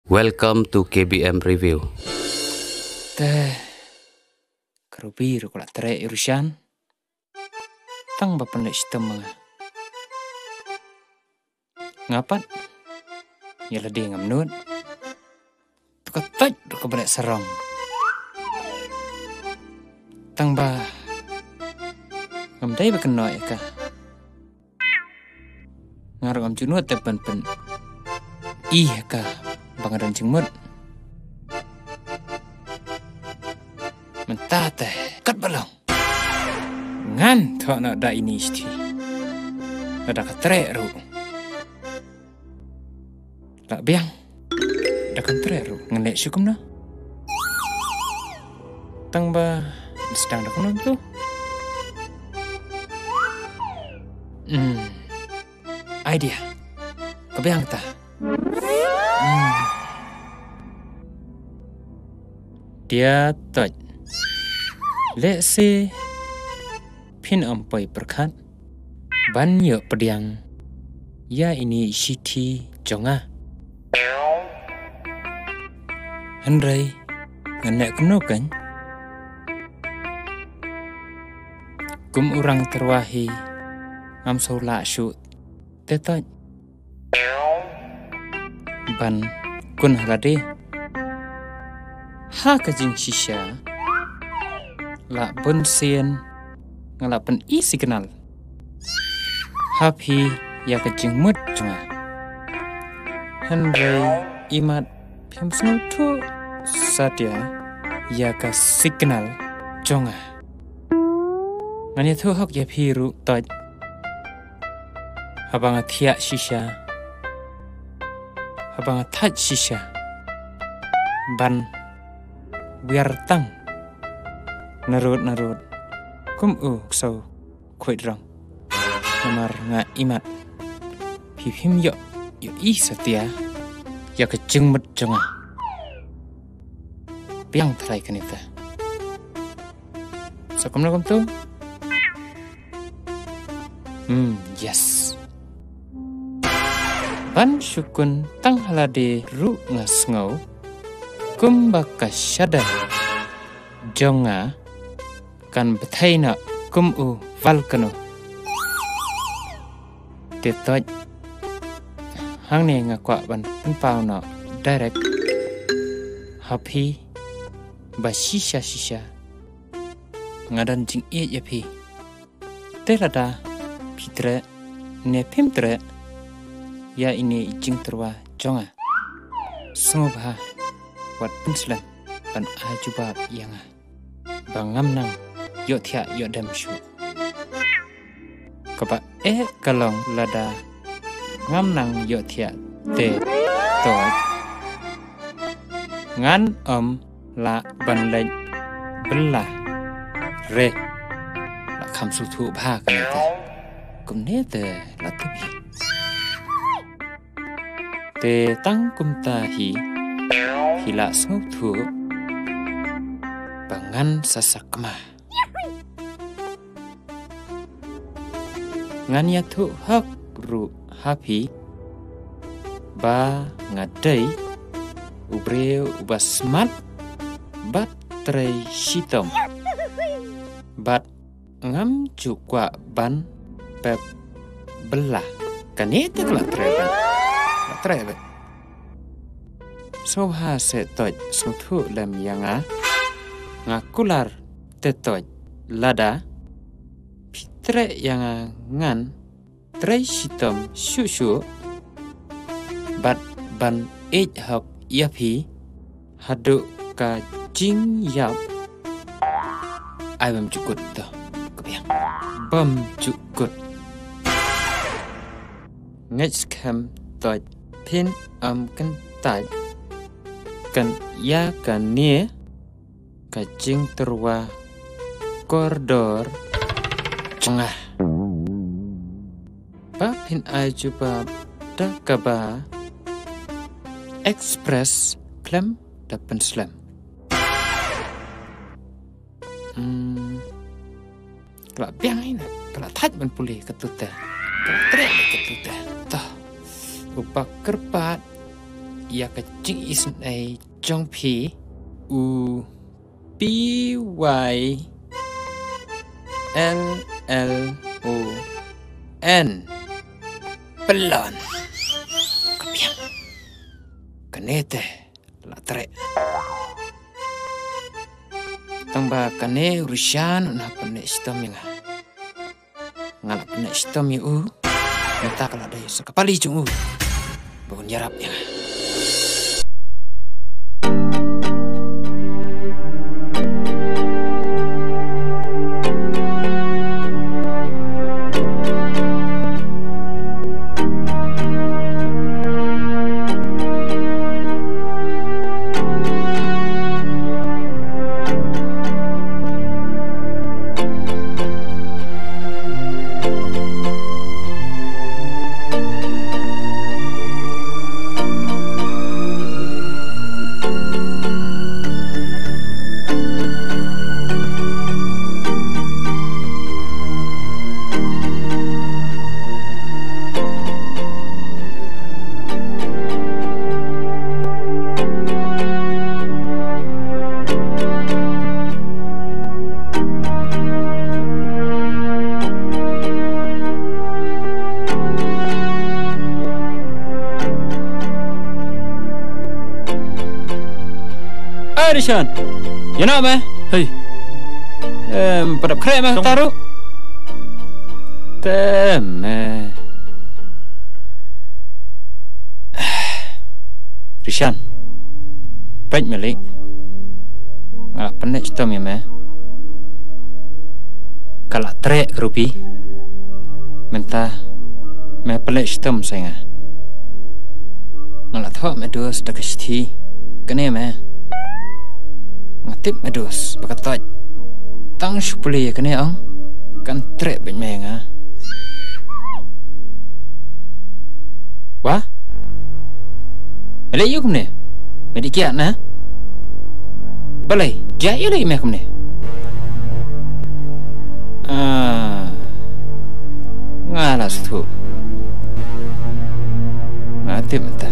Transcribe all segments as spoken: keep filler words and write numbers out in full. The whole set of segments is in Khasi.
Welcome to K B M Review. Te, ka Ruby ruh ka la treh ïa u Roshan. Tang ba pynleit shitom ma nga. Nga pat, ïa lade ngam nud. To ka Toit ruh kaba leh sarong. Tang ba ngam dei ba kynnoh ïa ka. Nga ruh ngam ju nud te ban pyn-i ïa ka ba nga don jingmut. Mynta te katba long, ngan thoh noh da ine i shithi. Lada ka treh ruh, la biang. Da kan treh ruh, ngan leh shuh kumno? Tang ba sdang da kumno tu. Hmm. Idea. Ka biang kata. Hmm. Dia Toit. Lehse phin ym poi pyrkhat ban ïoh pdiang ïa ine i shithi jong nga. Hynrei ngan leh kumno kein? Kum u rang tyrwa hi, ngam sngewlah shuh te Toit ban kun ha lade. Ha ka jingshisha, la bun sien nga la pyn-i signal ha phi ïa ka jingmut jong nga. Hynrei imat phim sngewthuh satia ïa ka signal jong nga. Ngan ïathuh hok ïa phi ruh Toit. Haba nga thiah shisha, haba nga thait shisha ban wiar tang narud narud kum u ksew khuid rong. Namar nga imat phi phim ïoh, ïohi satia ïa ka jingmut jong nga. Biang trai kane te. Sa kumno kumtu? Hmm, yes. Ban shu kun tang ha lade ruh nga sngew kumba ka shadar jong nga kan bthei noh kum u volcano. Te Toit, hangne nga kwah ban pynpaw noh direct ha phi ba shisha shisha nga don jingïeit ïa phi. Te lada phi treh ne phim treh ïa ine i jingtyrwa jong nga, sngewbha wat pynslem ban ai jubab ïa nga ba ngam nang ïohthiah ïohdem shuh. Kaba eh ka long lada ngam nang ïohthiah te Toit, ngan ym lah ban leit bylla re. La kham sngewthuh bha kane te. Kumne te la tip hi. Te tang kumta hi, phi la sngewthuh ba ngan sa sakma. Ngan ïathuh hok ruh ha phi ba nga dei u briew uba smat bad trei shitom. Bad ngam ju kwah ban pep bylla. Kane te ka la treh bad. La treh bad. Sngewbha seh Toit, sngewthuh lem ïa nga. Nga kular te Toit, lada phi treh ïa nga ngan trei shitom shuh shuh bad ban ïeit hok ïa phi haduh ka jingïap. Ai bym ju kut to. Ka biang. Bym ju kut. Ngeit skhem Toit, phin ym kyntait kan ïa kane ka jingtyrwa kordor jong nga. Ba phin ai jubab da kaba express khlem da pynslem. Hmm. Ka la biang ina, ka la thait ban pule katu te. Ka la treh katu te. Toh. U ba kyrpad ïa ka jingisynei jong phi u P Y L L O N. Pyllun. Ka biang. Kane te la treh. Tang ba kane u Rishan un hap pyneh shitom ïa nga. Nga la pyneh shitom ïa u. Mynta ka la dei sa ka pali jong u ba un ïarap ïa nga. Ai, Rishan. Ïa na me. Hei. Em, pat dap khreh me. Tong. Taru. Te me. Rishan. Peit me lei. Nga la pyneh shitom ïa me. Ka la treh ka rubi. Mynta me pyneh shitom sa ïa nga. Nga la thoh me dos da ka shithi. Kane me. Nga tip me dos ba ka toit. Tang shu pule ïa kane ong. Kan treh beit me ïa nga. Wah? Me leh ïa kumne? Me dei kiad na? Balei? Jia ïa leh me kumne? Ah. Nga la sngewthuh. Nga tip mynta.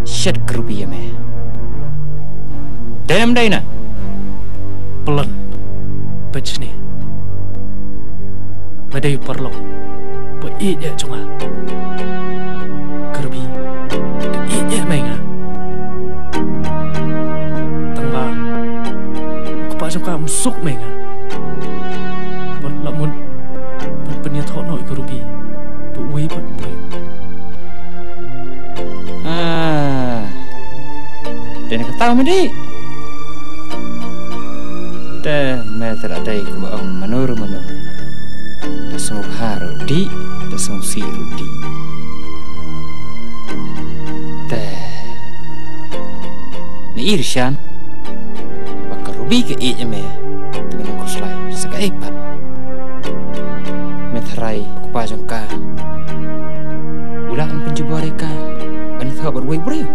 Shet ka rubi ïa me. Dei ne ym dei na? Pyllun. Peit shane. Me dei u paralok ba ïeit eh jong nga. Ka rubi ka ïeit eh me ïa nga. Tang ba u kpa jong ka um suk me ïa nga. Bad la mut ban pynïathoh noh ïa ka rubi ba uwei pat u briew. Ah. Dei na kata me dei. Te me te la dei kumba ong mano ruh mano. Da sngewbha ruh dei, da sngewsih ruh dei. Te me i Rishan ba ka rubi ka ïeit ïa me. Te me nang khuslai sa kaei pat. Me tharai u kpa jong ka u lah ban pynjubor ïa ka ban ïathoh bad uwei u briew?